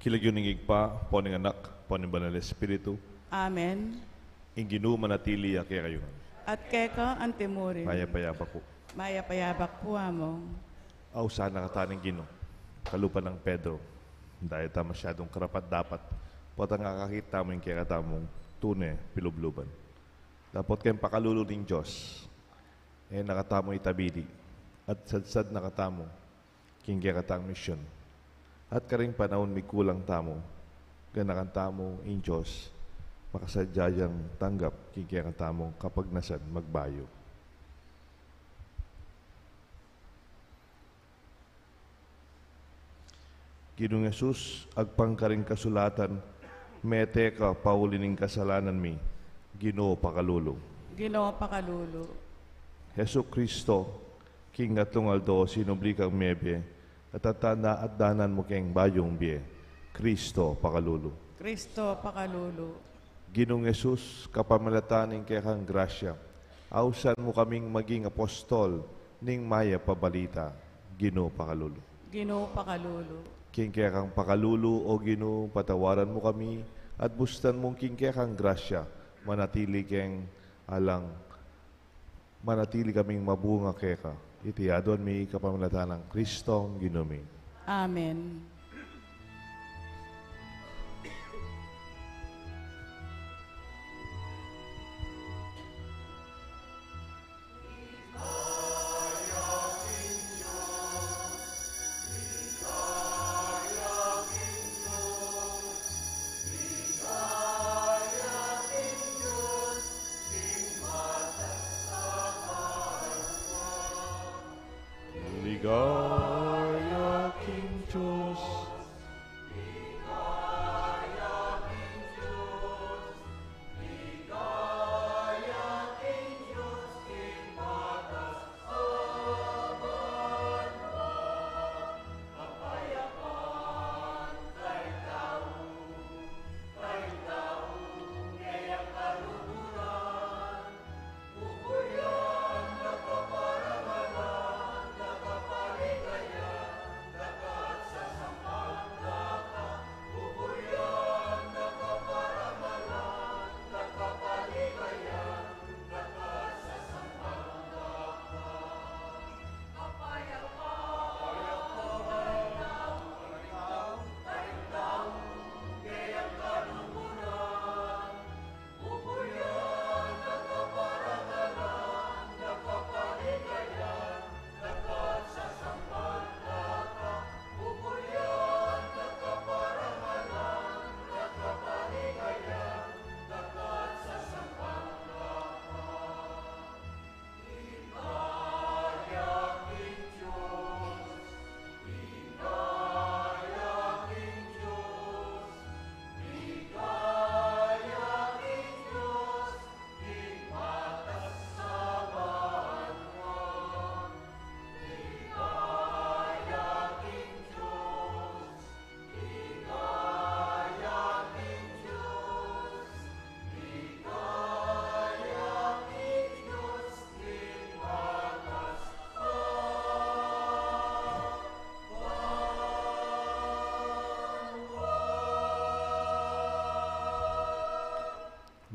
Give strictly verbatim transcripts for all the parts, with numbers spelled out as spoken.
King lagyu ning Ibpa, ampo ning Anak, ampo ning Banal a Espiritu. Amen. Ing Ginu manatili ya kekayu ngan. At keka antimurin. Mayap a yabak pu. Mayap a yabak pu, Among. Ausan na katamu ning Ginu, kalupa nang Pedro. Daya ta masyadung karapat-dapat, potang akakit tamu ing kekatamung tune pilubluban. Dapot keng pakalulu ning Dios, e na katamu itabidi, at sadsad na katamu king kekatang misyun. At karing panaun mikulang tamu, ganakan tamu ing Dios, makasadya yang tanggap king kekatamung kapagnasan magbayu. Ginung Jesus, agpang karing kasulatan, mete ka pauli ning kasalanan mi, Ginu pakalulu. Ginu pakalulu. Jesucristo, king atlung aldo sinubli kang mebie, at at danan mu keng bayung bie, Cristo pakalulu. Cristo pakalulu. Ginung Jesus, kapamilatan ning kekang grasya, ausan mu kaming maging apostol ning mayap a balita, Ginu pakalulu. Ginu pakalulu. King kekang pakalulu, O Ginu, patawaran mu kami, at bustan mung king kekang grasya, manatili keng alang, manatili kaming mabunga keka. Iti aduan mi kapamilatan nang Cristong Ginu mi. Amen. Ligaya king Dios.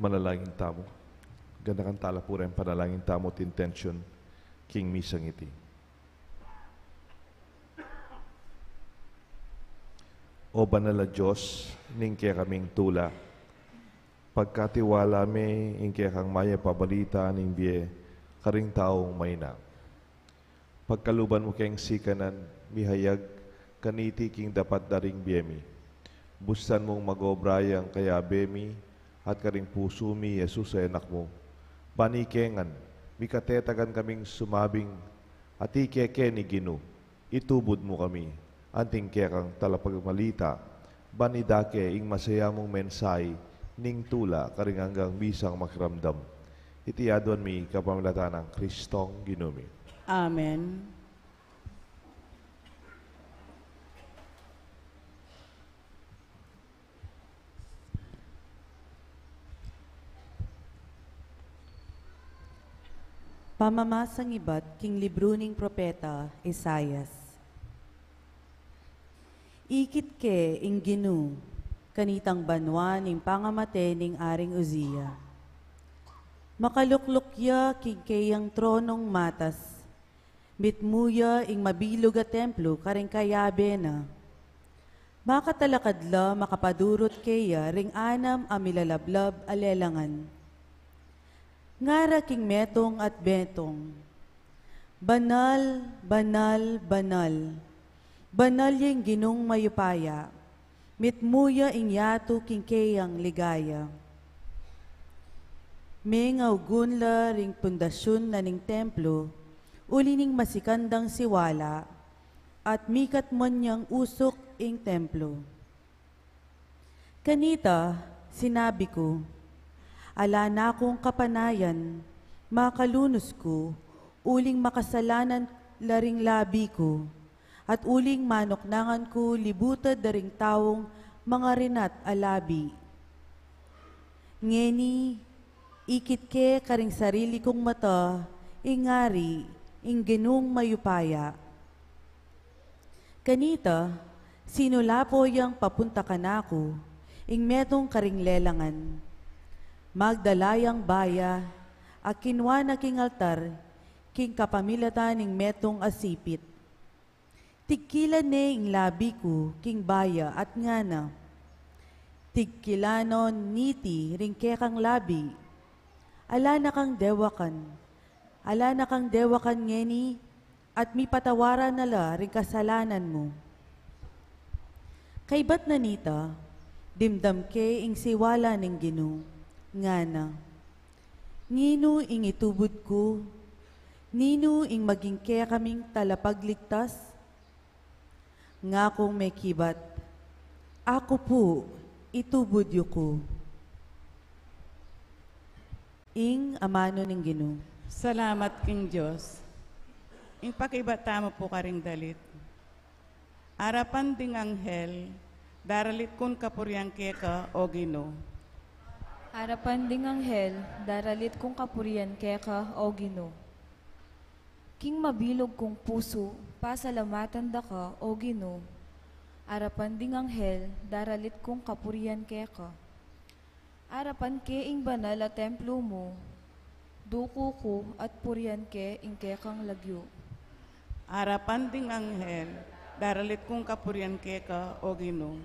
Manalangin tamu. Ganakan tala pu reng panalangin tamu at intensyun king misang iti. O banal a Dios, ning kekaming tula, pagkatiwala mi ing kekang mayap a balita ning bie karing taung maina. Pagkaluban mu keng sikanan, mihayag kaniti king dapat da ring bie mi. Bustan mung mag-obra yang kayabe mi at karing pusu mi, Jesus a Anak mu. Ban ike ngan, mikatetagan kaming sumabing, Ati keke ni Ginu, itubud mu kami, anting kekang talapagbalita, ban idake ing masaya mung mensahe ning tula karing anggang misang makiramdam. Iti aduan mi kapamilatan nang Kristong Ginu mi. Amen. Pamamasang ibat king libru ning propeta Isaias. Ikit ke ing Ginu kanitang banua ning pangamate ning Aring Uzia. Makalukluk ya king keyang tronung matas, mitmu ya ing mabilug a templo karing kayabe na. Makatalakad la makapadurut keya ring anam a milalablab a lelangan. Ngara king metung at metung, "Banal, banal, banal, banal ya ing Ginung mayupaya, mitmu ya ing yatu king keyang ligaya." Mengaugun la ring pundasyun na ning templo, uli ning masikan dang siwala, at mikatmun yang usuk ing templo. Kanita, sinabi ku, "Ala na kung kapanayan, makalunus ku, uling makasalanan la ring labi ku, at uling manuknangan ku libutan da ring taung mangarinat a labi." Ngeni, ikit ke karing sarili kung mata, ing Ari, ing Ginung mayupaya. Kanita, sinulapo yang papunta kanaku, ing metung karing lelangan. Magdala yang baya, a kinua na king altar, king kapamilatan ning metung a sipit. Tigkilan ne ing labi ku king baya at ngana, "Tigkilan no niti ring kekang labi. Ala na kang dewakan. Ala na kang dewakan ngeni, at mipatawaran na la ring kasalanan mu." Kaybat na nita, dimdam ke ing siwala ning Ginu, ngana, "Ninu ing itubud ku? Ninu ing maging kekaming talapagligtas?" Ngakung mekibat, "Aku pu, itubud yu ku." Ing amanu ning Ginu. Salamat king Dios. Ing pakibat tamu pu karing dalit. Arapan ding anghel, daralit kung kapurian keka, o Ginu. Arapan ding anghel, daralit kung kapurian keka, o Ginu. King mabilug kung pusu, pasalamatan da ka, o Ginu. Arapan ding anghel, daralit kung kapurian keka. Arapan ke ing banal a templo mu, duku ku at purian ke ing kekang lagyu. Arapan ding anghel, daralit kung kapurian keka, o Ginu.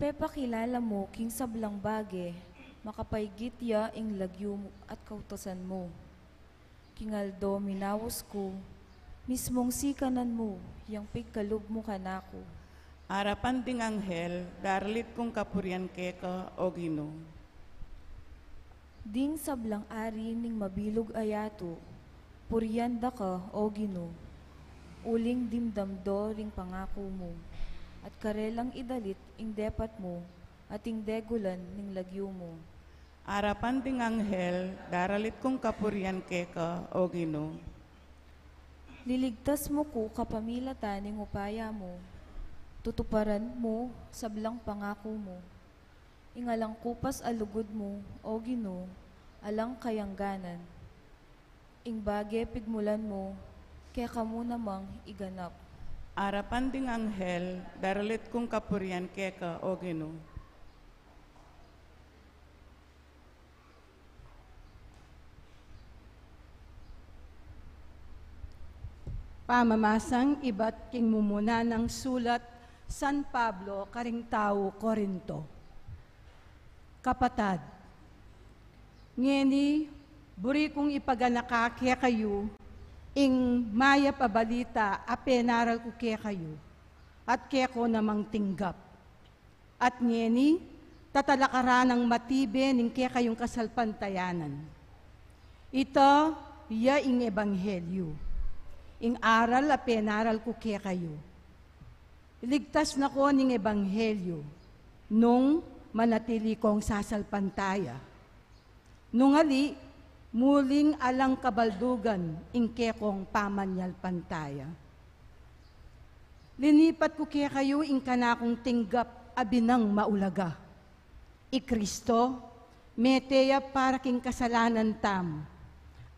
Pepakilala mu king sablang bage, makapaigit ya ing lagyu mu at kautasan mu. King aldo minaus ku, mismung sikanan mu yang pigkalub mu kanaku. Arapan ding anghel, daralit kung kapurian keka, o Ginu. Ding sablang ari ning mabilug a yatu, purian da ka, o Ginu. Uling dimdam do ring pangaku mu, at karelang idalit ing depat mu, at ing degulan ning lagyu mu. Arapan ding anghel, daralit kung kapurian keka, o Ginu. Liligtas mu ku kapamilatan ning upaya mu, tutuparan mu sablang pangaku mu. Ing alang kupas a lugud mu, o Ginu, alang kayangganan. Ing bage pigmulan mu, keka mu namang iganap. Arapan ding anghel, daralit kung kapurian keka, o Ginu. Pamamasang ibat king mumuna nang sulat San Pablo karing tau Corinto. Kapatad, ngeni, buri kung ipaganaka kekayu ing mayap a balita a penaral ku kekayu, at kekonamang tinggap. At ngeni, tatalakaran nang matibe ning kekayung kasalpantayanan. Ita ya ing ebanghelyu, ing aral a penaral ku kekayu. Ligtas na ko ning ebanghelyu, nung manatili kong sasalpantaya. Nung ali, muling alang kabaldugan ing kekong pamanyalpantaya. Linipat ku kekayu ing kanakung tinggap a binang maulaga. I Kristo, mete ya para king kasalanan tamu.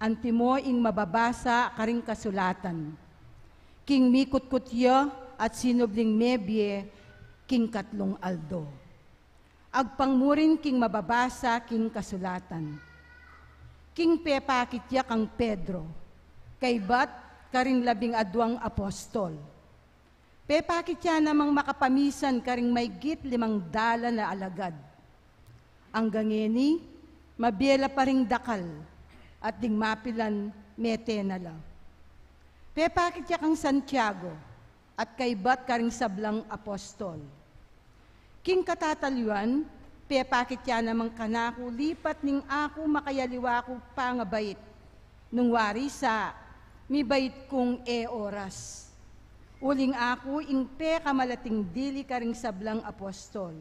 Antimo ing mababasa karing kasulatan. King mikutkut ya, at sinubling mebie king katlung aldo. Agpang murin king mababasa king kasulatan. King pepakit ya kang Pedro, kaybat karing labing aduang apostol. Pepakit ya namang makapamisan karing maygit limang dalan a alagad. Anggang ngeni, mabie la pa ring dakal, at ding mapilan mete na la. Pepakit ya kang Santiago, at kaybat karing sablang apostol. King katatalyuan, pepakit ya namang kanaku lipat ning aku makayaliwa ku pangabait, nung wari sa mibait kung e oras. Uling aku ing pekamalating dili karing sablang apostol.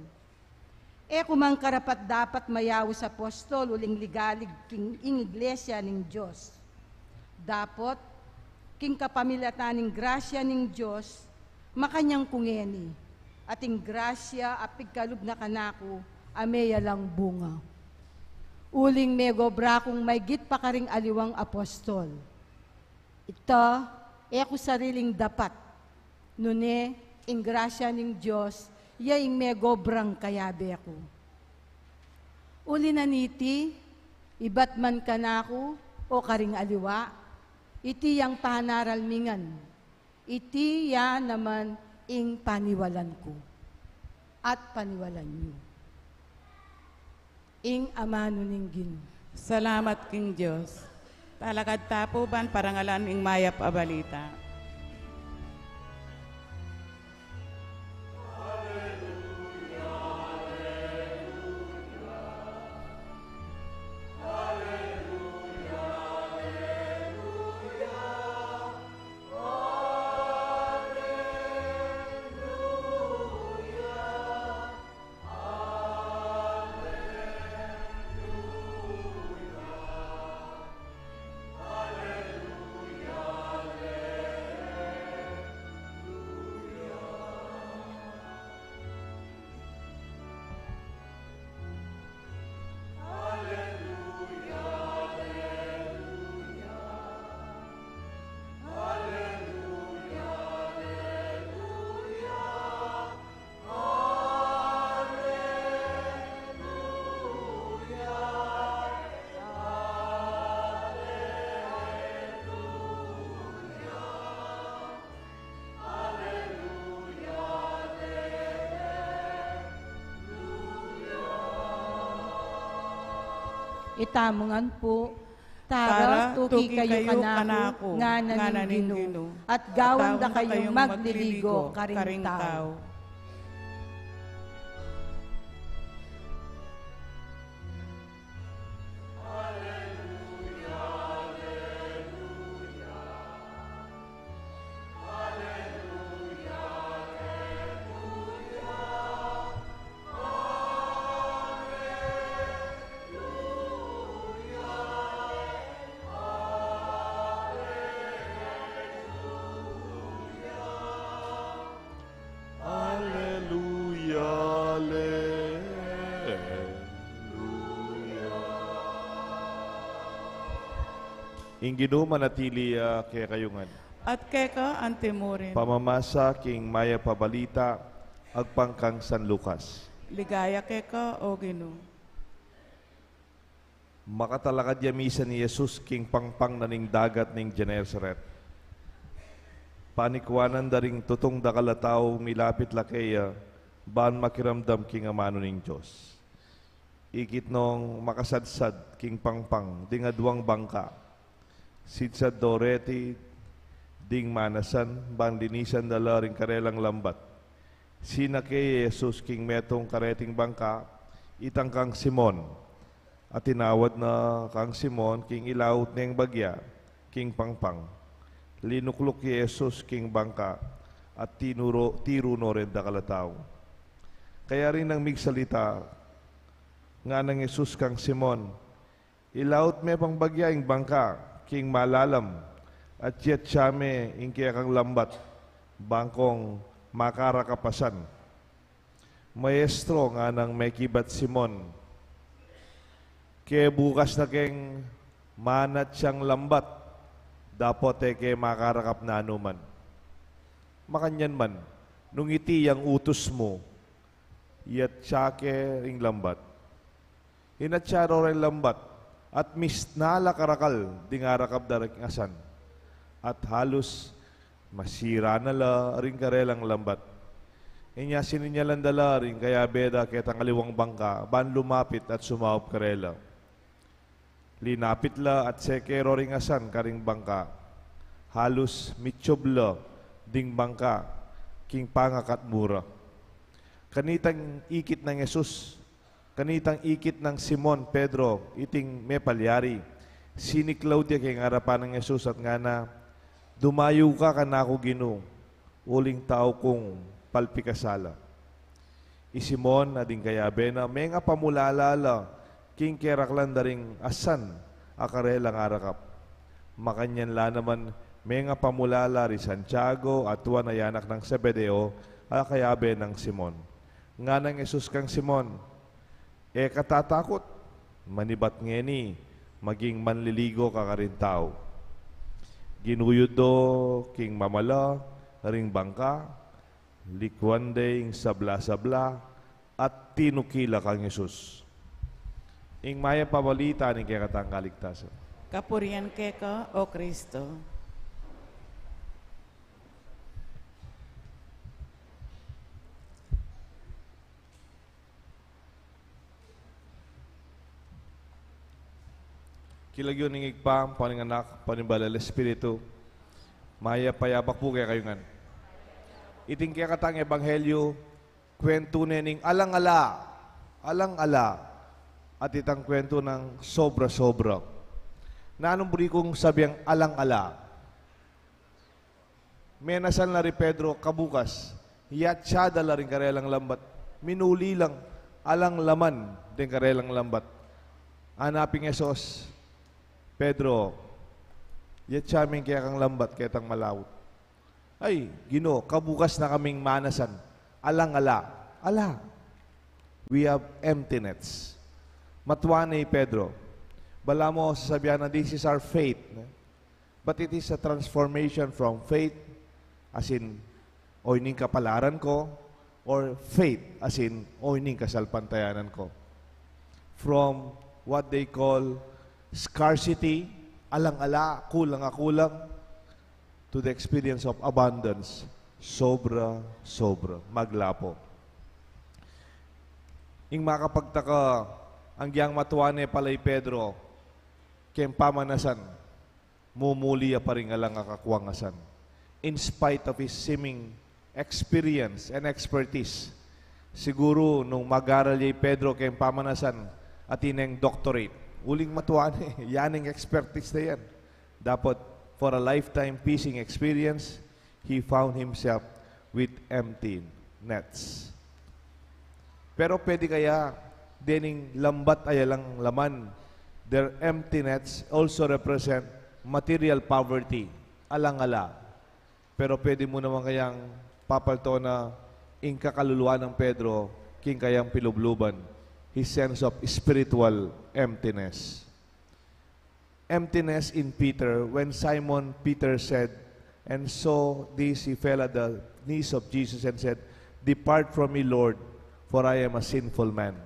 E ku mang karapat-dapat mayaus apostol uling ligalig king ing iglesia ning Dios. Dapot, king kapamilatan ning grasya ning Dios, makanyan ku ngeni, at ing grasya a pigkalub na kanaku a meyalang bunga. Uling megobra kung maygit pa karing aliwang apostol. Ita, e ku sariling dapat, nune ing grasya ning Dios, ya ing megobrang kayabe ku. Uli na niti, ibat man kanaku o karing aliwa, iti yang panaral mi ngan, iti ya naman ing paniwalan ku at paniwalan yu. Ing amanu ning Ginu. Salamat king Dios. Talakad ta pu ban parangalan ing mayap a balita. Itamu ngan pu, tara, tuki kayu kanaku, ngana ning Ginu, at gawan da kayung magliligo karing tau. Aleluya, aleluya. Ing Ginu manatili ya kekayu ngan. At keka antimurin. Pamamasa king mayap a balita agpang kang San Lucas. Ligaya keka, O Ginu. Makatalakad ya misan i Jesus king pangpang na ning dagat ning Genesaret. Panikuanan da ring tutung dakal a tau milapit la keya, ban makiramdam king amanu ning Dios. Ikit nong makasadsad king pangpang ding aduang bangka. Sidsad do reti ding manasan, ban linisan da la ring karelang lambat. Sinake i Jesus king metung kareting bangka, itang kang Simon. At tinawad na kang Simon king ilaut neng bagya king pangpang. Linukluk i Jesus king bangka at tinuro, tiru no ring dakal a tau. Kayarin nang migsalita, ngana nang Jesus kang Simon, "Ilaut me pang bagya ing bangka king malalam, at iatsa me ing kekang lambat, bang kong makarakap a san." "Maestro," ngana nang mekibat Simon, "ke bukas na keng manatsang lambat, dapot e ke makarakap nanu man." Makanyan man, nung iti yang utus mu, iyatsya ke ring lambat. Inatsya ro ring lambat, at misna la karakal ding arakap da ring asan. At halus masira na la ring karelang lambat. Inya sininyalan da la ring kayabe da ketang aliwang bangka, ban lumapit at sumaup karela. Linapit la at seke ro ring asan karing bangka. Halus mitsyub la ding bangka king pangakatmu ra. Kanitang ikit nang Jesus, kanitang ikit nang Simon Pedro iting mepalyari, siniklaud ya king arapan nang Jesus at ngana, "Dumayu ka kanaku, Ginu, uling tau kung palpikasala." I Simon a ding kayabe na, mengapamulala la king keraklan da ring asan a karelang arakap. Makanyan la naman, mengapamulala ri Santiago at Juan a anak nang Zebedeo a kayabe nang Simon. Nganang Jesus kang Simon, "E ka tatakut? Manibat ngeni, maging manliligo ka karing tau." Ginuyud do king mamala ring bangka, likuan de ing sabla-sabla, at tinuki la kang Jesus. Ing mayap a balita ning kekatang kaligtasan. Kapurian keka, O Kristo. King lagyu ning Ibpa, ampo ning Anak, ampo ning Banal a Espiritu. Mayap a yabak pu kekayu ngan. Iting kekatang ebanghelyu, kwentu ne ning alang-ala, alang-ala, at itang kwentu nang sobra-sobra. Nanung buri kung sabiang alang-ala? Menasan la ri Pedro kabukas, yatsya da la ring karelang lambat, minuli lang, alang laman ding karelang lambat. Ngana pin Jesus, "Pedro, yatsya me ing kekang lambat ketang malaut." "Ay, Ginu, kabukas na kaming manasan. Alang-ala." Ala. We have empty nets. Matua ne i Pedro. Balamu sasabian na, this is our faith, ne? But it is a transformation from faith, as in, "Oyni ing kapalaran ku," or faith, as in, "Oyni ing kasalpantayanan ku." From what they call scarcity, alang-ala, kulang a kulang, to the experience of abundance, sobra, sobra, maglapo. Ing makapagtaka, agyang matua ne pala i Pedro keng pamanasan, mumuli ya pa ring alang a kakuangasan. In spite of his seeming experience and expertise, siguru nung mag-aral ya i Pedro keng pamanasan, atin neng doctorate. Uling matua ne, ya neng expertise na yan. Dapot, for a lifetime fishing experience, he found himself with empty nets. Pero pwede kaya dening lambat a alang laman, their empty nets also represent material poverty, alang-ala. Pero pwede mu naman kayang papalto na ing kakaluluan nang Pedro king kayang pilubluban, his sense of spiritual emptiness. Emptiness in Peter, when Simon Peter said, and saw this, he fell at the knees of Jesus and said, "Depart from me, Lord, for I am a sinful man."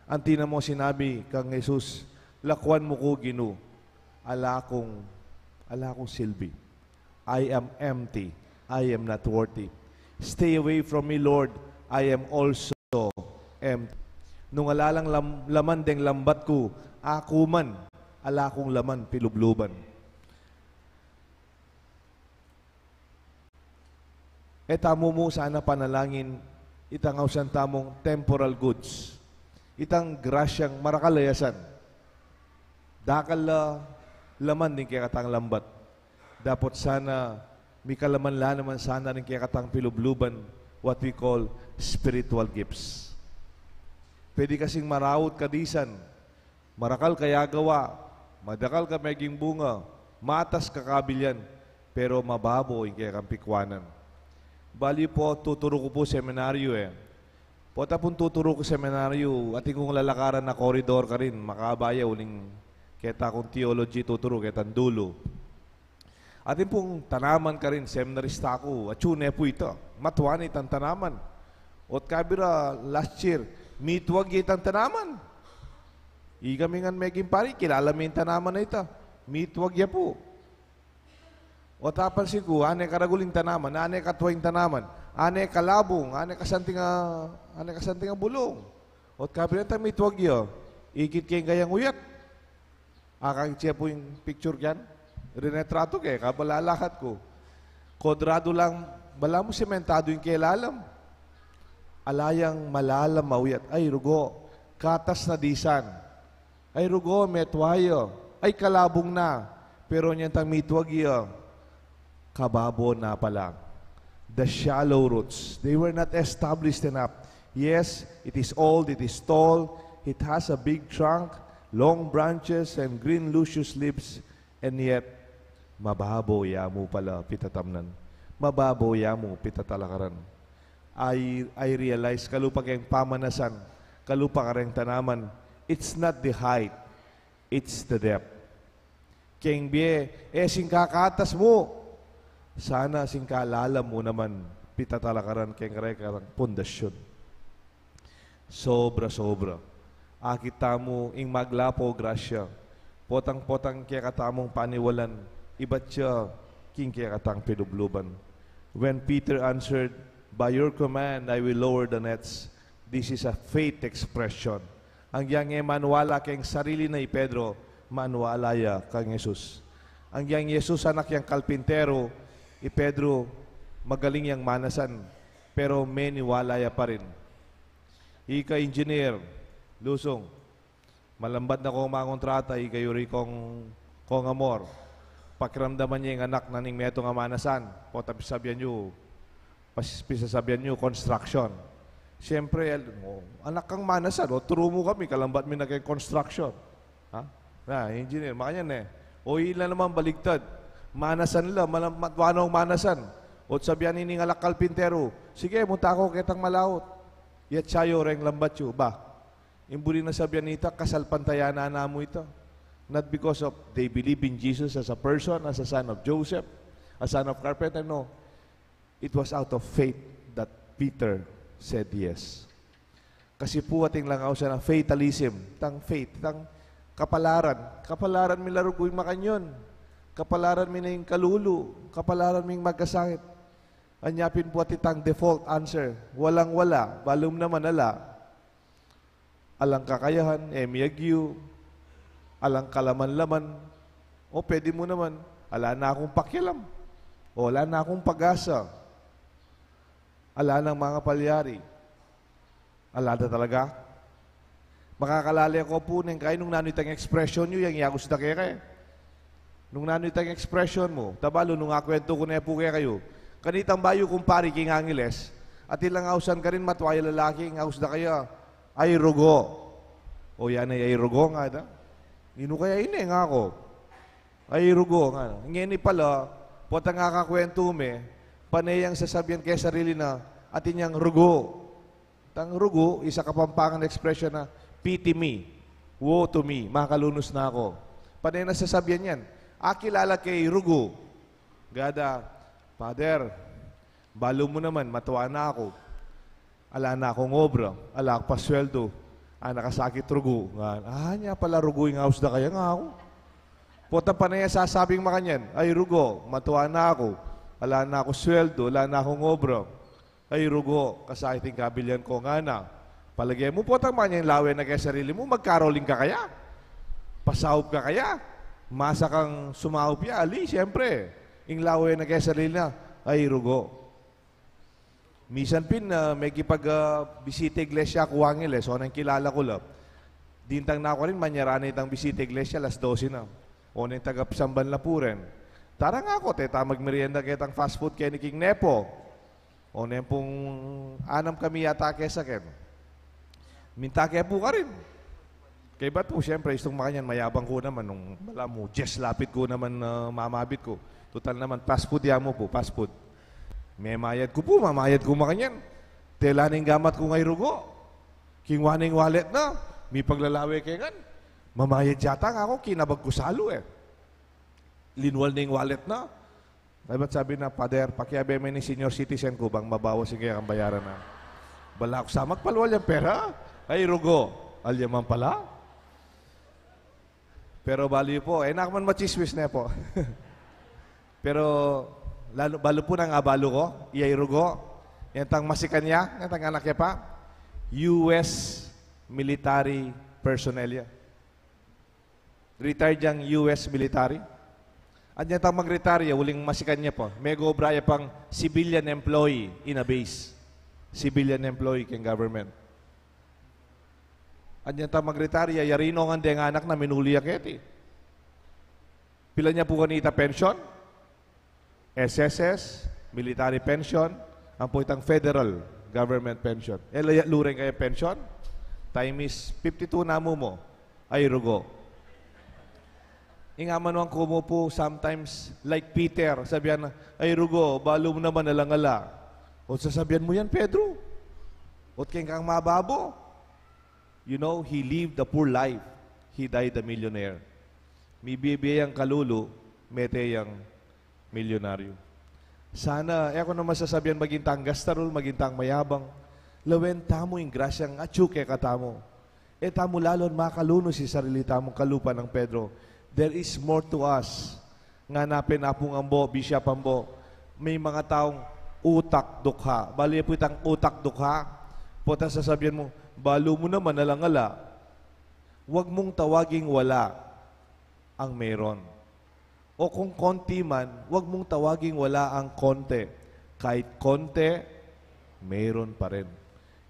Anti na mu sinabi kang Jesus, "Lakuan mu ku, Ginu, ala kung, ala kung silbi. I am empty. I am not worthy. Stay away from me, Lord. I am also empty." Nung ala lang lam-, laman deng lambat ku, aku man, ala kung laman pilubluban. E tamu mu sana panalangin itang ausan tamung temporal goods. Itang grasyang marakal a asan. Dakal la laman ding kekatang lambat. Dapot sana, mikalaman la naman sana ring kekatang pilubluban, what we call spiritual gifts. Pwede kasing maraut ka disan, marakal ka ya gawa, madakal ka meging bunga, matas ka kabilyan, pero mababo ing kekang pikwanan. Bali pu, tuturu ku pu seminaryo e. Pota pung tuturu ku seminaryo, atin kung lalakaran a koridor karin, makaba ya uling keta kung theology tuturu, ketang dulu. Atin pung tanaman karin, seminarista ku, atyu ne pu ita. Matua ne itang tanaman. Ot kabira last year, mituag ya itang tanaman. Ikami ngan meging pari, kilala mi ing tanaman a ita. Mituag ya pu. Ot apansin ku, ane karagul ing tanaman, ane katua ing tanaman, ane kalabung, ane kasanting a, ane kasanting a bulung. Ot kabira itang mituag ya, ikit ke ing kayang uyat. Akakit ye pu ing picture kyan? Rinetratu ke, kabang lalakad ku. Kuadradu lang, balamu sementadu ing kelalam. Ala yang malalam a uyat. Ay, rugo. Katas na disan. Ay, rugo, metua ya. Ay, kalabung na. Pero nya itang mituag ya, kababo na pala. The shallow roots. They were not established enough. Yes, it is old, it is tall, it has a big trunk, long branches, and green luscious leaves, and yet, mababo ya mu pala pitatamnan. Mababo ya mu pitatalakaran. I, I realize, kalupa keng pamanasan, kalupa kareng tanaman, it's not the height, it's the depth. Keng bie, e sing kakatas mu. Sana sing kalalam mu naman, pitatalakaran keng kare-kareng pundasyun. Sobra-sobra. Akit tamu ing maglapo grasya. Potang-potang kekatamung paniwalan, ibat ya king kekatang pilubluban. When Peter answered, "By your command, I will lower the nets," this is a faith expression. Anggiyang e maniwala keng sarili na i Pedro, maniwala ya kang Jesus. Anggiyang Jesus anak yang kalpintero, i Pedro magaling yang manasan, pero maniwala ya pa rin. Ika engineer, Lusung, malambat na kong mangontrata, ika yuri kong, kong amor. Pakiramdaman ya ing anak na ning metung a manasan, potang pisasabian yu, pas-, pisasabian yu, construction. Siyempre, el-, o, anak kang manasan, o, turu mu kami, kalambat mi na keng construction. Ha? Na, engineer, makanyan e. O, ila naman baligtad. Manasan la, malam-, matua nong manasan. O, sabian ini ning anak kalpintero, "Sige, munta ko ketang malaut. Yatsa yu reng lambat yu." Ba, ing buri nang sabian nita, kasalpantayanan na mu ita. Not because of they believe in Jesus as a person, as a son of Joseph, a son of carpenter, no. It was out of faith that Peter said yes. Kasi pu atin lang ausan a fatalism, tang faith, tang kapalaran. Kapalaran mi la rugu ing makanyan. Kapalaran mi na ing kalulu. Kapalaran mi ing magkasakit. Anya pin pu atin tang default answer, walang-wala, balu mu naman ala. Alang kakayahan, e mi agyu, alang kalaman-laman, o pwede mu naman, ala na kung pakialam, o ala na kung pag-asa, ala nang mangapalyari, ala da talaga. Makakalale ko pu neng kayi nung nanu itang expression yu, yang yagus da keka e. Nung nanu itang expression mu, tabalu nung akwentu ku ne pu kekayu. Kanitang bayu kung pari king Angeles, atin lang ausan karin matua ya lalaki, yagus da kaya, "Ay rugo." O yan ay, "Ay rugo," nga da. "Inu kaya ini?" nga ku. "Ay rugo," nga. Ngeni pala, potang akakwentu me, pane yang sasabian keng sarili na, atin yang rugo. Tang rugu, isa Kapampangan expression na, "Pity me, woe to me, makalunus na ku." Pane na sasabian yan, "Akilala ke i rugu?" Gada, "Father, balu mu naman, matua na ku. Ala na kung obra, ala ku pa sweldu, anakasakit rugu." Nga, "Ah, nya pala rugu ing aus da kaya," nga ku. Potang pane ya sasabing makanyan, "Ay rugu, matua na ku, ala na ku sweldu, ala na kung obra." "Ay rugu, kasakit ing kabilian ku," ngana. Palage mu potang makanyan ing lawe na keng sarili mu, magkaroling ka kaya? Pasaup ka kaya? Masa kang sumaup ya, ali, siyempre. Ing lawe na keng sarili na, "Ay rugu." Misan pin, ah, mekipag, ah, bisita iglesia ku Angeles, o neng kilala ku la. Dintang na ku rin, manyara na itang bisita iglesia, alas dose na. O neng tagapsamban la pu rin. "Tara," nga ku, "teta magmerienda ketang fast food keni king Nepo." O neng pung anam kami yata kesa ken. Minta ke pu karin. Kaybat pu, siyempre, istung makanyan, mayabang ku naman, nung balamu, dyes lapit ku naman, ah, mamabit ku. Tutal naman, fast food ya mu pu, fast food. Memayad ku pu, mamayad ku makanyan. Tela na ing gamat kung ay rugu. Kingwa na ing wallet na, mipaglalawe ke ngan. Mamayad yata, nga ku, kinabag ku salu e. Linwal na ing wallet na. Dapat sabi na, "Father, pakiabe me ning senior citizen ku bang mabawas ing kekang bayaran na." Bala ku sa magpalwal yang pera. Ay, rugo. Alyaman pala. Pero balu yu pu, e na ku man machismis ne pu. Pero lalu, balu pu nang abalu ku, iya i rugo, yang tang masikan ya, yang tang anak ya pa, U S military personnel ya. Retired yang U S military. At yang tang mag-retire ya, uling masikan ya pa, megobra ya pang civilian employee in a base. Civilian employee keng government. At yang tang mag-retire ya, yari no ngan deng anak na minuli ya keti. Pilan ya pu kanita pension? S S S, military pension, ampo itang federal government pension. E, laya, lureng kaya pension? Time is fifty-two na mu mo. Ay, rugo. Ing amanuan ku mu pu, sometimes, like Peter, sabian, "Ay, rugo, balu mu naman alang ala." O sasabian mu yan, Pedro? Ot keng kang mababo? You know, he lived a poor life. He died a millionaire. Mibie-bie yang kalulu, mete yang milyonaryo. Sana, e ku naman sasabian maging tang gastarul, maging tang mayabang. Lawen tamu ing grasyang atyu kekatamu. E tamu lalun makalunus ing sarili tamung kalupa nang Pedro. There is more to us. Ngana pin, Apung ambo, Bishop ambo, may mga taong utak dukha. Balu ya pu itang utak dukha? Potang sasabian mu, "Balu mu naman alang ala." Wag mung tawaging wala ang meron. O kung konti man, wag mung tawaging wala ang konti. Kahit konti, meron pa rin.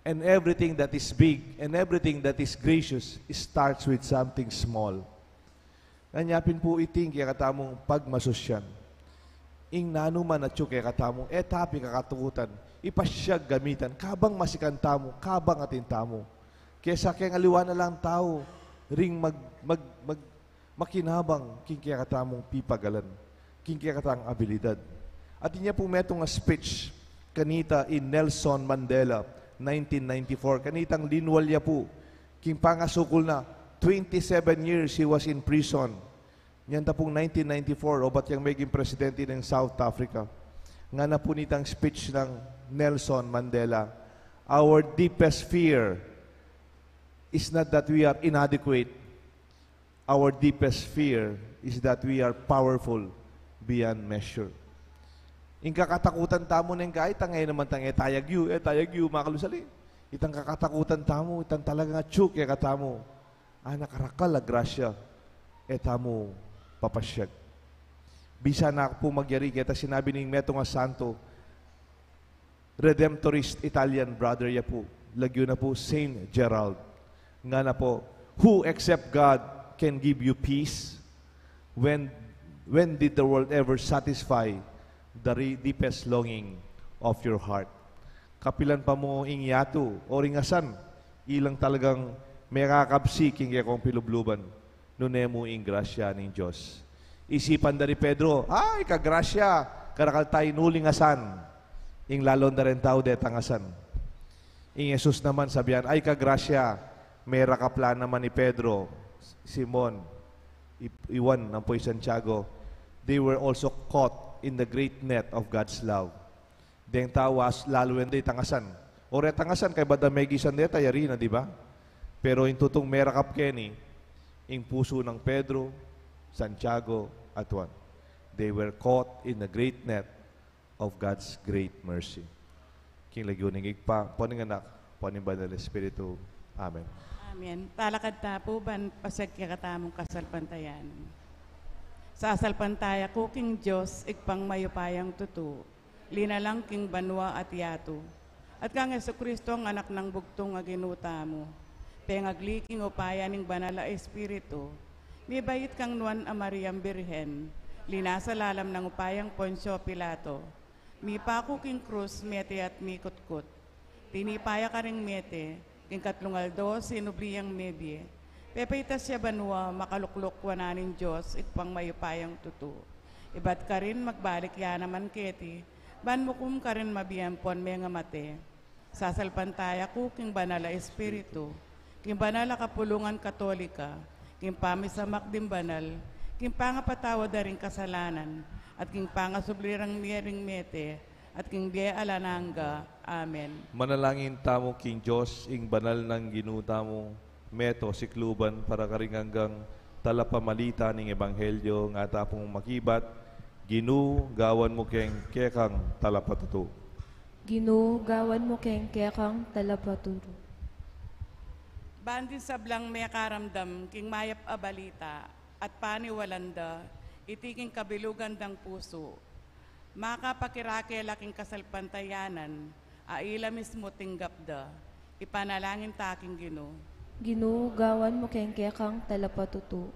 And everything that is big and everything that is gracious starts with something small. Nganyan pin pu iti ing kekatamung pagmasusyan. Ing nanu man atyu kekatamu, e ta pikakatukutan, ipasyag gamitan, kabang masikan tamu, kabang atin tamu. Kesa keng aliwa na lang tau, ring mag, mag, mag, makinabang king kekatamung pipagalan, king kekatang abilidad. Atin ya pu metung a speech kanita i Nelson Mandela, nineteen ninety-four. Kanitang linwal ya pu, king pangasukul na, twenty-seven years he was in prison. Nyang ta pung nineteen ninety-four, obat yang meging presidente ning South Africa. Ngana pu nitang speech nang Nelson Mandela, "Our deepest fear is not that we are inadequate. Our deepest fear is that we are powerful beyond measure." Ing kakatakutan tamu neng keta, e naman tang e ta yagyu, e ta yagyu, makalusali. Itang kakatakutan tamu, itang talagang atyu kekatamu, ana karakal a grasya, e tamu papasyag. Bisa na ku pu magyari keta sinabi ning metung a santo, Redemptorist Italian brother ya pu, lagyu na pu Saint Gerald. Ngana pu, "Who except God can give you peace? When, when did the world ever satisfy the re-, deepest longing of your heart?" Kapilan pa mu ing yatu o ring asan, ilang talagang mekakabsi king kekong pilubluban, nune mu ing grasya ning Dios. Isipan da ri Pedro, "Ay, kagrasya, karakal tayang uling asan." Ing lalon da ring tau detang asan. Ing Jesus naman sabian, "Ay, kagrasya, merakap la naman i Pedro, Simon, i, i Juan, ampo i Santiago. They were also caught in the great net of God's love." Deng tau a laluan da itang asan. O retang asan, kaybat da megisan deta, yari na, di ba? Pero ing tutung merakap keni, ing pusu nang Pedro, Santiago, at Juan. They were caught in the great net of God's great mercy. King lagyu ning Ibpa, ampo ning Anak, ampo ning Banal Espiritu. Amen. Amen. Talakad ta pu ban pasyag kekatamung kasalpantayanan. Sasalpantaya ku king Dios, Ibpang mayupayang tutu, linalang king banua at yatu, at kang Jesucristo a Anak nang bugtung a Ginu tamu, pengagli king upaya ning Banal a Espiritu, mibait kang Nuan a Mariang Birhen, linasa lalam nang upayang Poncio Pilato, mipaku king krus, mete at mikutkut. Tinipa ya karing mete, king katlung aldo sinubli yang mebie. Pepaitas ya banua, makalukluk wanan ning Dios, Ibpang mayupayang tutu. Ibat karin magbalik ya naman keti, ban mukum karin mabie ampon mengamate. Sasalpantaya ku king Banal a Espiritu, king banal a kapulungan Katolika, king pamisamak ding banal, king pangapatawad da ring kasalanan, at king pangasubli rang mie ring mete, at king bie alang angga. Amen. Manalangin tamu king Dios, ing banal nang Ginu tamu, meto sikluban para karing anggang talapamalita ning ebanghelyo, nga tapung makibat, Ginu, gawan mu keng kekang talapatutu. Ginu, gawan mu keng kekang talapatutu. Ban ding sablang mekaramdam king mayap a balita at paniwalan da iti king kabilugan dang pusu, makapakirake la king kasalpantayanan a ila mismu tinggap da, ipanalangin ta king Ginu. Ginu, gawan mu keng kekang talapatutu.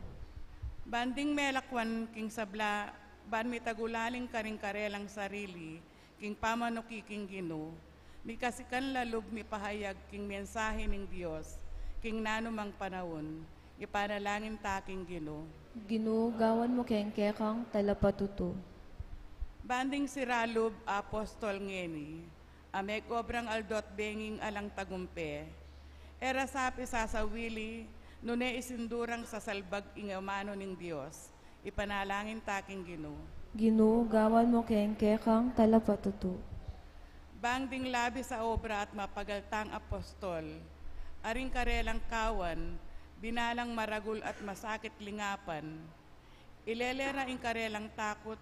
Ban ding melakwan king sabla, ban mitagulaling karing karelang sarili king pamanuki king Ginu, mikasikan la lub mipahayag king mensahe ning Dios king nanumang panaun, ipanalangin ta king Ginu. Ginu, gawan mu keng kekang talapatutu. Ban ding sira lub a apostol ngeni a megobrang aldo't benging alang tagumpe, e ra sa pisasawili nune isindu rang sasalbag ing amanu ning Dios, ipanalangin ta king Ginu. Ginu, gawan mu keng kekang talapatutu. Ban ding labis a obra at mapagal tang apostol, a ring karelang kawan binalang maragul at masakit lingapan, ilele ra ing karelang takut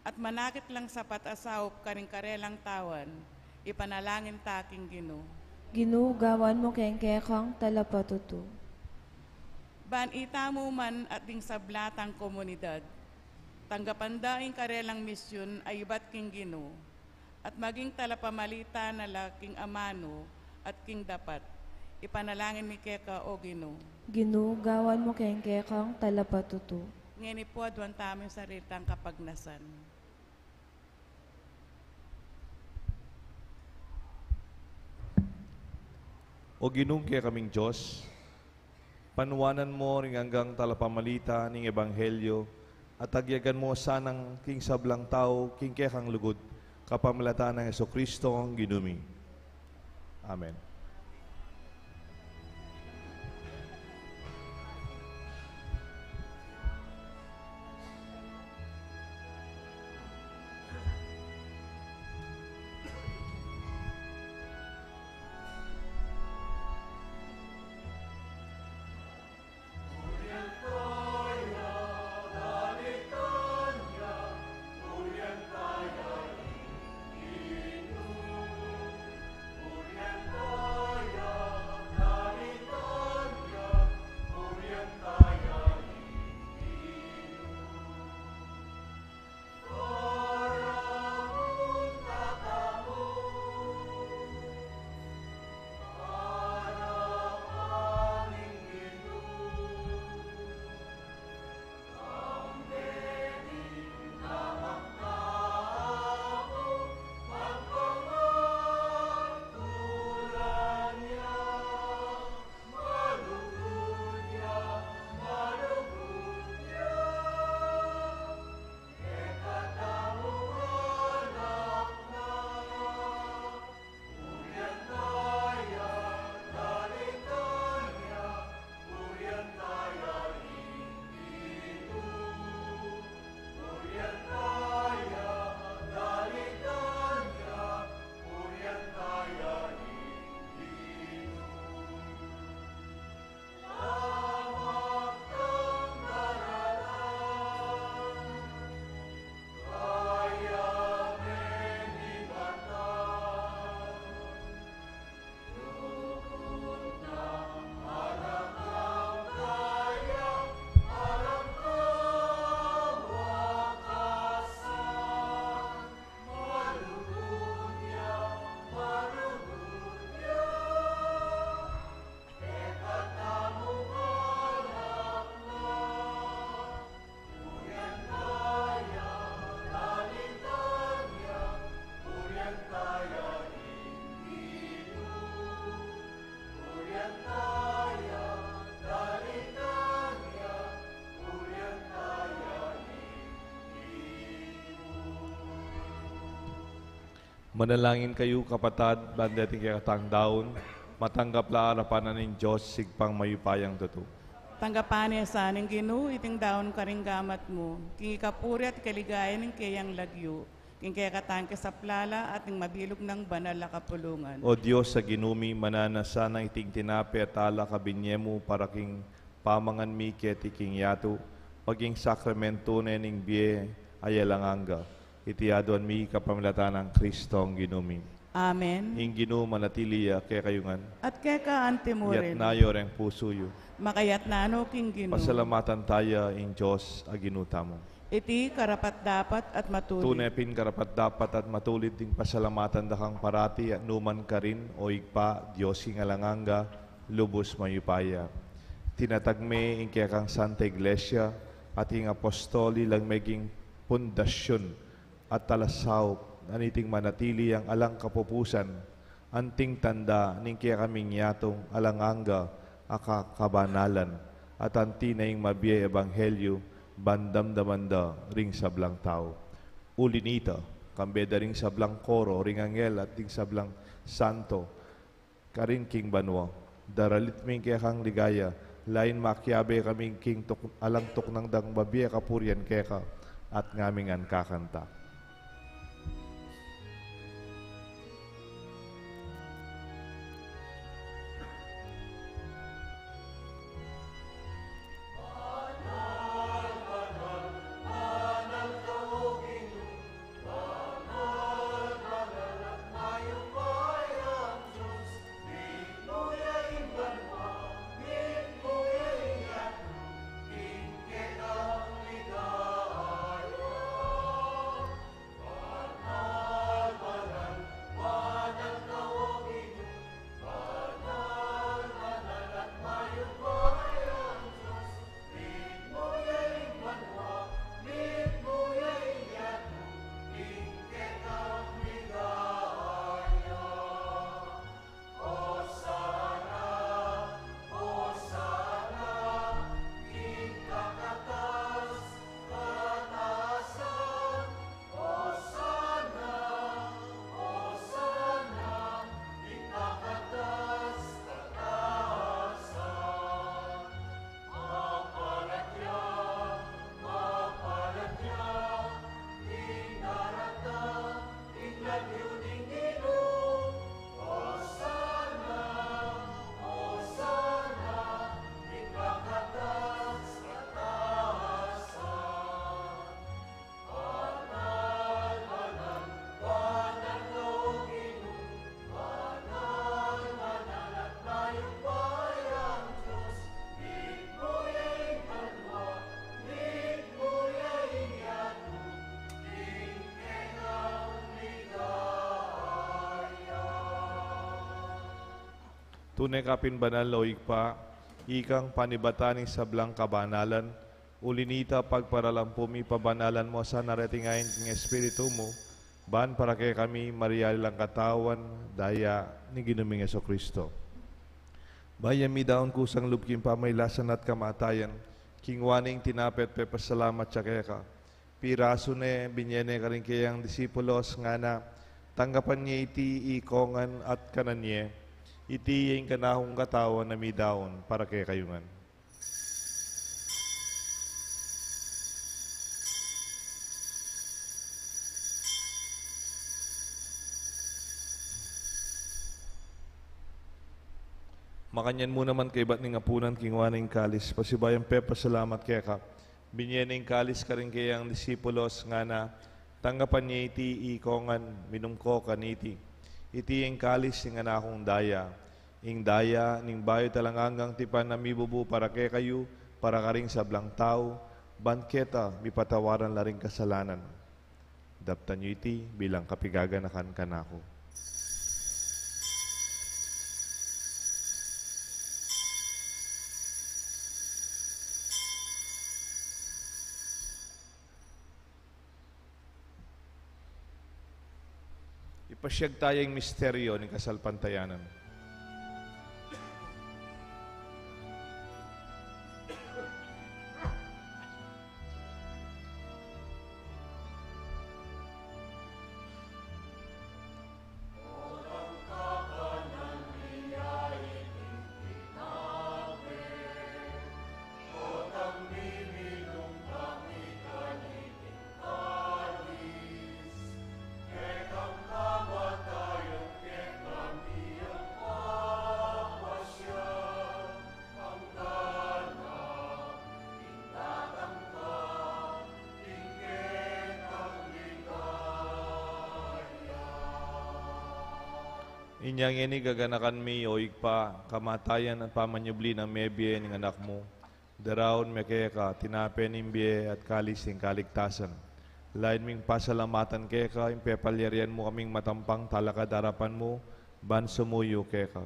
at manakit lang sapat a saup karing karelang tawan, ipanalangin ta king Ginu. Ginu, gawan mu keng kekang talapatutu. Ban itamu man at ding sabla tang komunidad, tanggapan da ing karelang misyun a ibat king Ginu, at maging talapamalita na la king amanu at king dapat, ipanalangin mi keka, O Ginu. Ginu, gawan mu keng kekang talapatutu. Ngeni pu, aduan tamu ing sarili tang kapagnasan. O Ginung kekaming Dios, panuanan mu ring anggang talapamalita ning ebanghelyo, at agyagan mu sanang king sablang tau king kekang lugud, kapamilatan nang Jesucristo, Ginu mi. Amen. Manalangin kayu, kapatad, ban deting kekatang daun, matanggap la arapan na ning Dios, Ibpang mayupayang tutu. Tanggapan ne sa ning Ginu iting daun karing gamat mu, king ikapuri at kaligaya ning keyang lagyu, king kekatang kasaplalan at ning mabilug nang banal a kapulungan. O Dios a Ginu mi, mananu sana iting tinape at alak a binye mu para king pamangan mi keti king yatu, maging sakramentu ne ning bie a alang angga. Iti aduan mi kapamilatan nang Kristong Ginu mi. Amen. Ing Ginu manatili ya kekayu ngan. At keka antimurin. Iyatas yu reng pusu yu. Makayatna no king Ginu. Pasalamatan taya ing Dios a Ginu tamu. Iti karapat-dapat at matulid. Tune pin karapat-dapat at matulid ding pasalamatan da kang parati at nukarin man, o Ibpa, Dios king alang angga, lubus mayupaya. Tinatag me ing kekang Santa Iglesia at ing apostol ilang meging pundasyun at talasaup na niting manatili yang alang kapupusan, anting tanda ning kekaming yatung alang angga a kabanalan, at anti na ing mabie ebanghelyu ban damdaman da ring sablang tau. Uli nita, kambe da ring sablang koro, ring anghel at ding sablang santo, karin king banua, daralit mi ing kekang ligaya, lain makiabe kami king tuk-, alang tuknang dang mabie kapurian keka, at ngaming ngan kakanta. Tune ka pin banal, o Ibpa, ikang panibatan ning sablang kabanalan, uli nita pagparalan pu mi pabanalan mu sana reting ain king Espiritu mu, ban para kekami mariali lang katawan, daya, ning Ginu ming Jesucristo. Bayu mi daun kusang lub king pamailasan at kamatayan, kingwa ne ing tinape at pepasalamat ya keka. Pirasu ne, binye ne karing keyang disipulos, ngana, tanggapan ye iti ikongan at kanan ye, iti ya ing kanakung katawan a midaun para kekayu ngan. Makanyan mu naman kaybat ning apunan, kingwa ne ing kalis, pasibayu yang pepasalamat keka. Binye ne ing kalis karing keyang disipulos, ngana, tanggapan ye iti ikongan, minum ko kaniti. Iti ya ing kalis ning kanakung daya, ing daya ning bayu at alang anggang tipan a mibubu para kekayu, para karing sablang tau, ban keta mipatawaran la ring kasalanan. Daptan yu iti bilang kapigaganakan kanaku. Ipasiag taya ing misteryo ning kasalpantayanan. Inya ngeni gaganakan mi, o Ibpa, kamatayan at pamanyubli nang mebie ning Anak mu. Daraun mi keka tinape ning bie at kalis ning kaligtasan. Lain ming pasalamatan keka ing pepalyarian mu kaming matampang talakad king arapan mu ban sumuyu keka.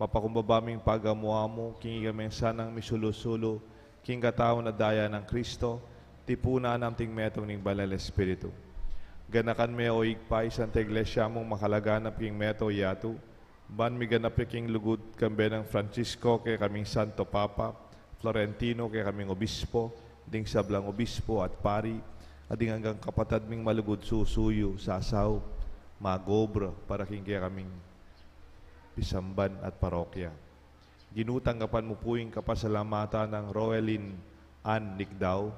Mapakumbaba ming pagamu-amu king ikami sanang misulu-sulu king katawan at daya nang Kristo, tipunan na king metung ning Banal Espiritu. Ganakan me, o Ibpa, ing Santa Iglesia mung makalaganap king meto yatu, ban miganap ya king lugud, kambe nang Francisco kekaming Santo Papa, Florentino kekaming Obispo, ding sablang obispo at pari, at ding anggang kapatad ming malugud susuyu, sasaup, mag-obra para king kekaming pisamban at parokya. Ginu, tanggapan mu pu ing kapasalamatan nang Roelyn Ann Nicdao,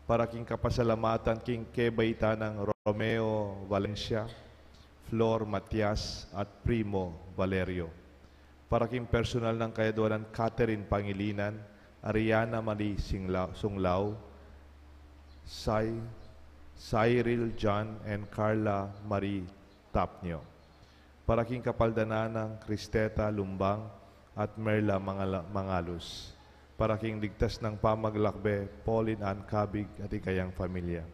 para king kapasalamatan king kebaitan nang Romeo Valencia, Flor Matias, at Primo Valerio. Para king personal nang kayaduanan Catherine Pangilinan, Ariana Marie Singla-, Sunglao, Sai-, Cyril John and Carla Marie Tapnio. Para king kapaldanan nang Cristeta Lumbang at Merla Mangala-, Mangalus. Para king ligtas nang pamaglakbe, Pauline Ann Cabig at ing kayang pamilya.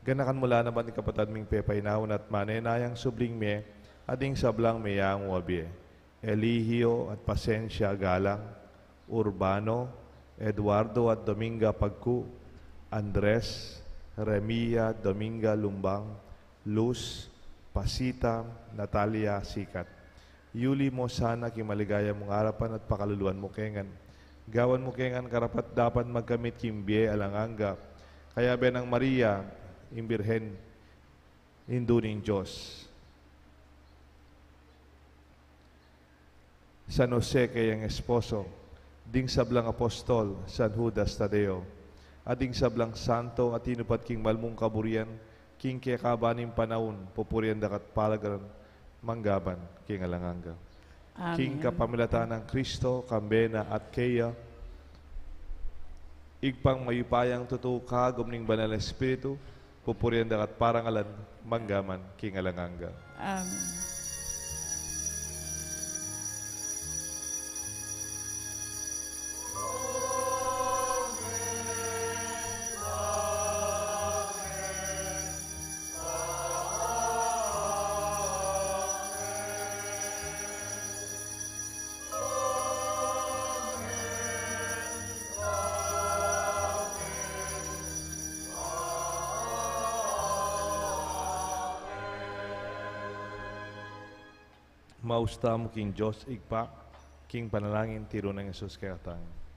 Ganakan mu la naman ing kapatad ming pepainawa at manenayang subling mie, at ding sablang meyangu a bie. Eligio at Pasencia Galang, Urbano, Eduardo at Dominga Pagcu, Andres, Remia, Dominga Lumbang, Luz, Pasita, Natalia Sikat. Yuli mu sana king maligaya mung arapan at pakaluluan mu kengan. Gawan mu kengan karapat-dapat magkamit king bie alang angga. Kayabe nang Maria, ing Birhen, Indu ning Dios. San Jose kayang esposo, ding sablang apostol, San Judas Tadeo, at ding sablang santo a tinupad king mal mung kaburian, king kekaban ning panaun, pupurian da ka at palagan manggaman king alang angga. Amen. King kapamilatan nang Kristo, kambe na at keya, Ibpang mayupayang tutu, kagum ning Banal a Espiritu, pupurian da ka at parangalan manggaman king alang angga. Amen. Maus tamu king Dios Ibpa, king panalangin tiru nang Jesus kekatamu.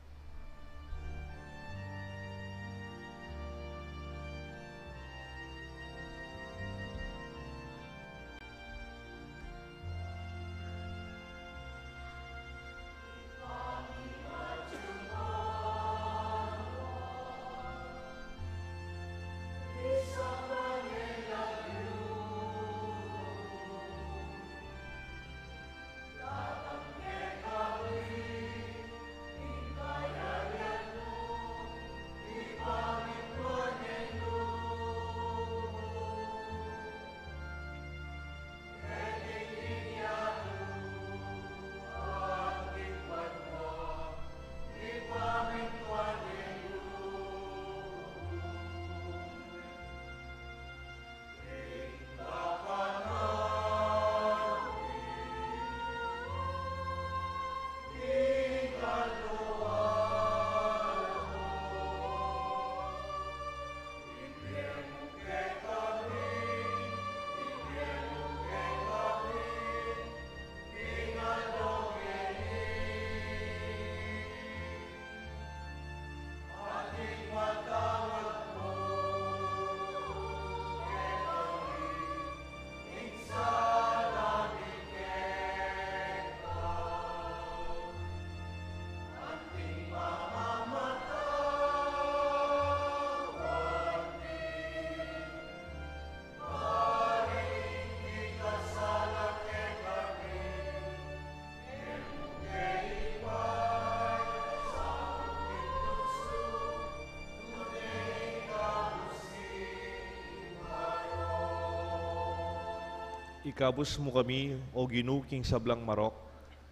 Ikabus mu kami, O Ginu, king sablang marok,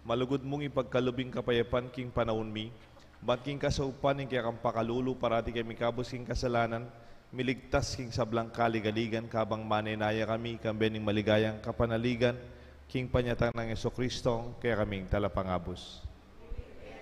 malugud mung ipagkalub ing kapayapan king panaun mi, ban king kasaupan ning kekang pakalulu parati kami ikabus king kasalanan, miligtas king sablang kaligaligan, kabang manenaya kami, kambe ning maligayang kapanaligan, king panyatang nang Jesucristo, kekaming Talapangabus.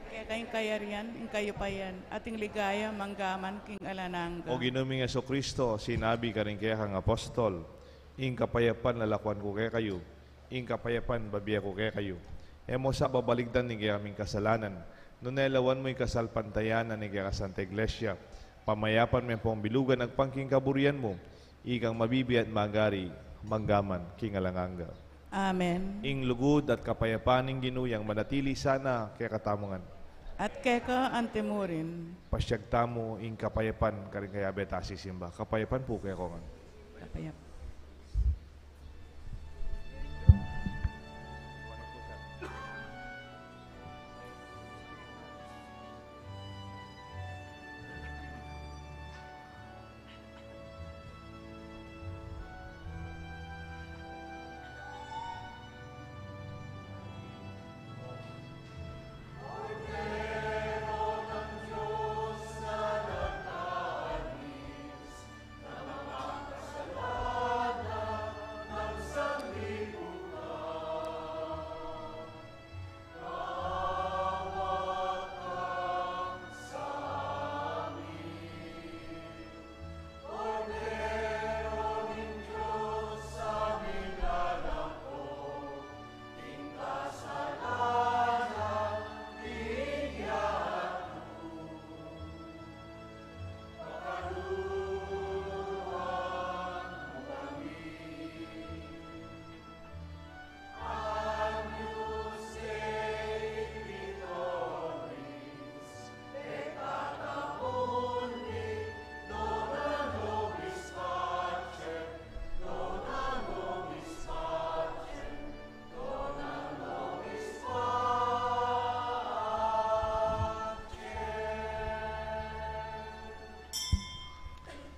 Keka ing kayarian, ing kayupayan, at ing ligaya, mangga man king alang angga. O Ginu ming Jesucristo, sinabi karing kekang apostol, ing kapayapan lalakuan ku kekayu, ing kapayapan bibie ku kekayu. E mu sa babaligtan ing kekaming kasalanan, nune lawan mu ing kasalpantayanan ning kekang Santa Iglesia. Pamayapan me pung bilugan agpang king kaburian mu, ikang mabibie at magari, mangga man king alang angga. Amen. Ing lugud at kapayapan ning Ginu yang manatili sana kekatamu ngan. At keka antimurin. Pasiag tamu ing kapayapan karing kayabe ta sisimba. Kapayapan pu kekongan. Kapayapan.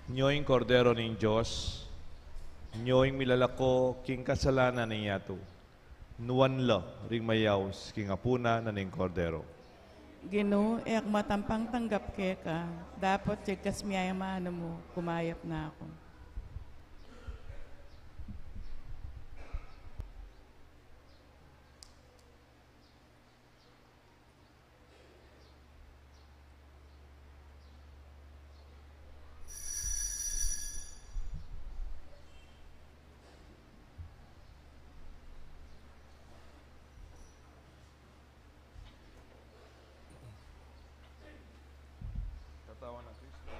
Nyo ing Kordero ning Dios, nyo ing milalako king kasalanan ning yatu. Nuan la ring mayaus king apunan na ning Kordero. Ginu, e ku matampang tanggap keka, dapot jegkas mi ya ing amanu mu, kumayap na ku. Katawan ng Kristo.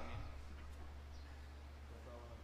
Katawan ng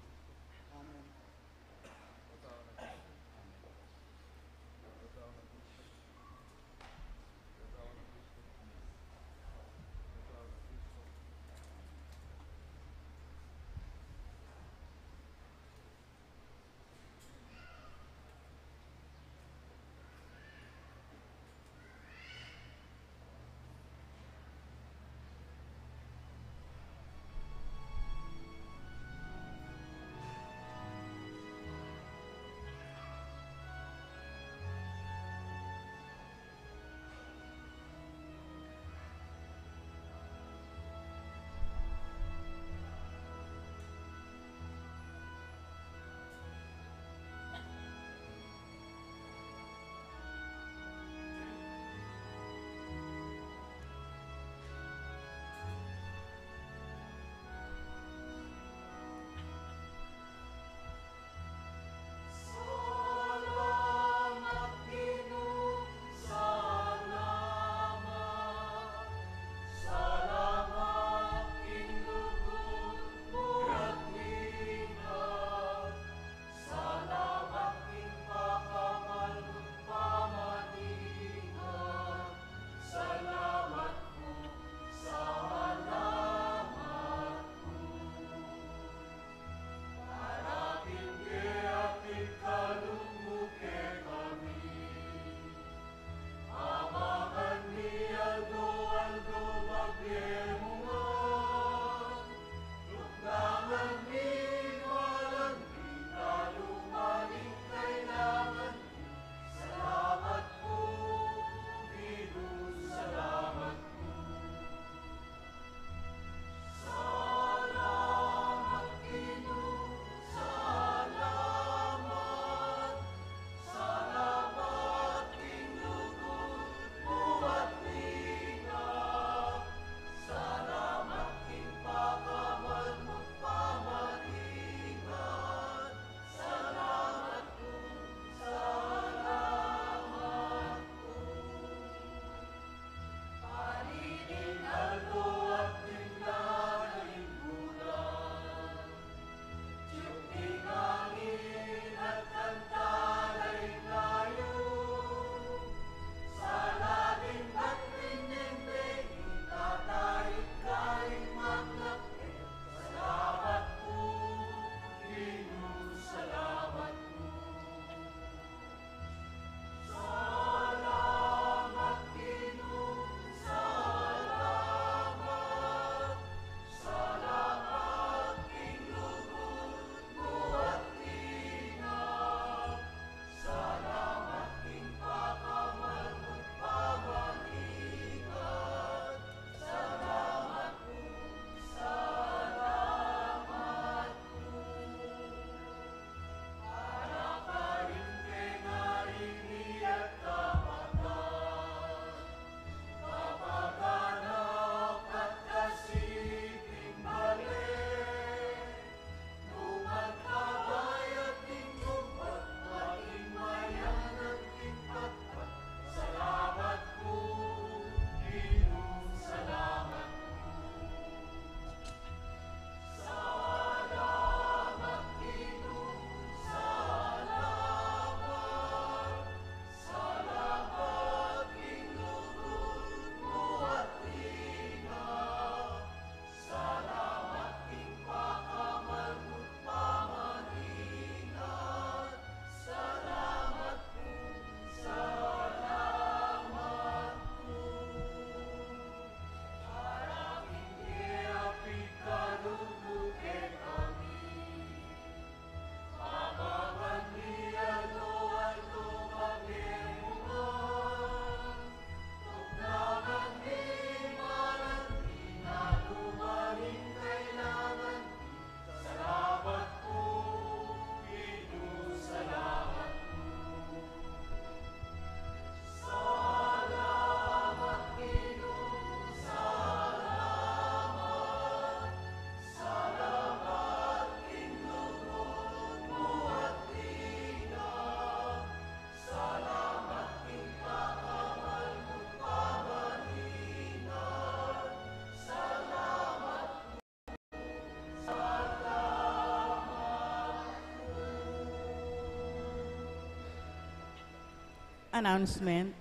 Announcement.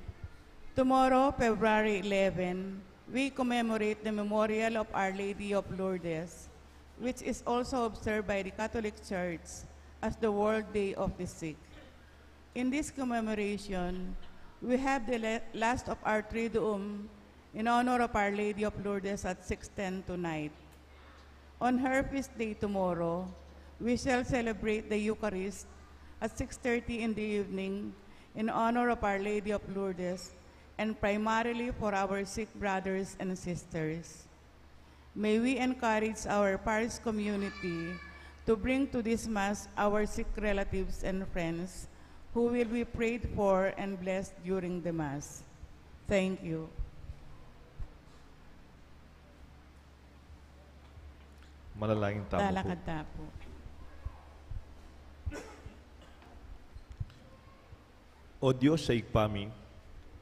Tomorrow, February eleven, we commemorate the memorial of Our Lady of Lourdes, which is also observed by the Catholic Church as the World Day of the Sick. In this commemoration, we have the la-, last of our Triduum in honor of Our Lady of Lourdes at six ten tonight. On her feast day tomorrow, we shall celebrate the Eucharist at six thirty in the evening in honor of Our Lady of Lourdes and primarily for our sick brothers and sisters. May we encourage our parish community to bring to this Mass our sick relatives and friends who will be prayed for and blessed during the Mass. Thank you. Manalangin tamu pu. Lalakad ta pu. O Dios a Ibpa mi,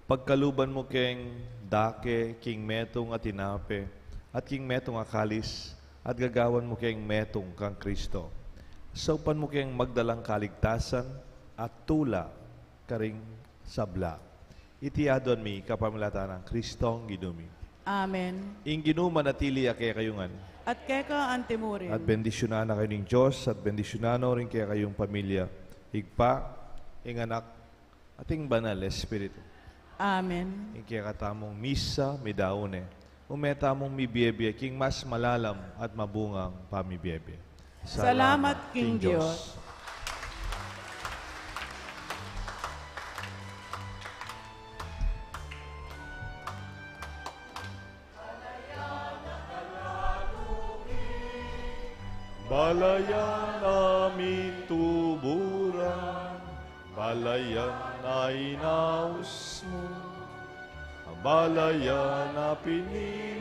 pagkaluban mu keng dake king metung a tinape at king metung a kalis, at gagawan mu keng metung kang Kristo. Saupan mu keng magdalang kaligtasan at tula karing sabla. Iti aduan mi kapamilatan nang Kristong Ginu mi. Amen. Ing Ginu manatili ya kekayu ngan. At keka antimurin. At bendisyunan na kayu ning Dios, at bendisyunan no ring kekayung pamilya, Ibpa, ing Anak, at ing Banal Espiritu. Amen. Ing kekatamung misa, midaun ne. Ume tamung mibiebie king mas malalam at mabungang pamibiebie. Salamat king Dios. Balayan a mituburan, balayan a inaus mu, balayan a pini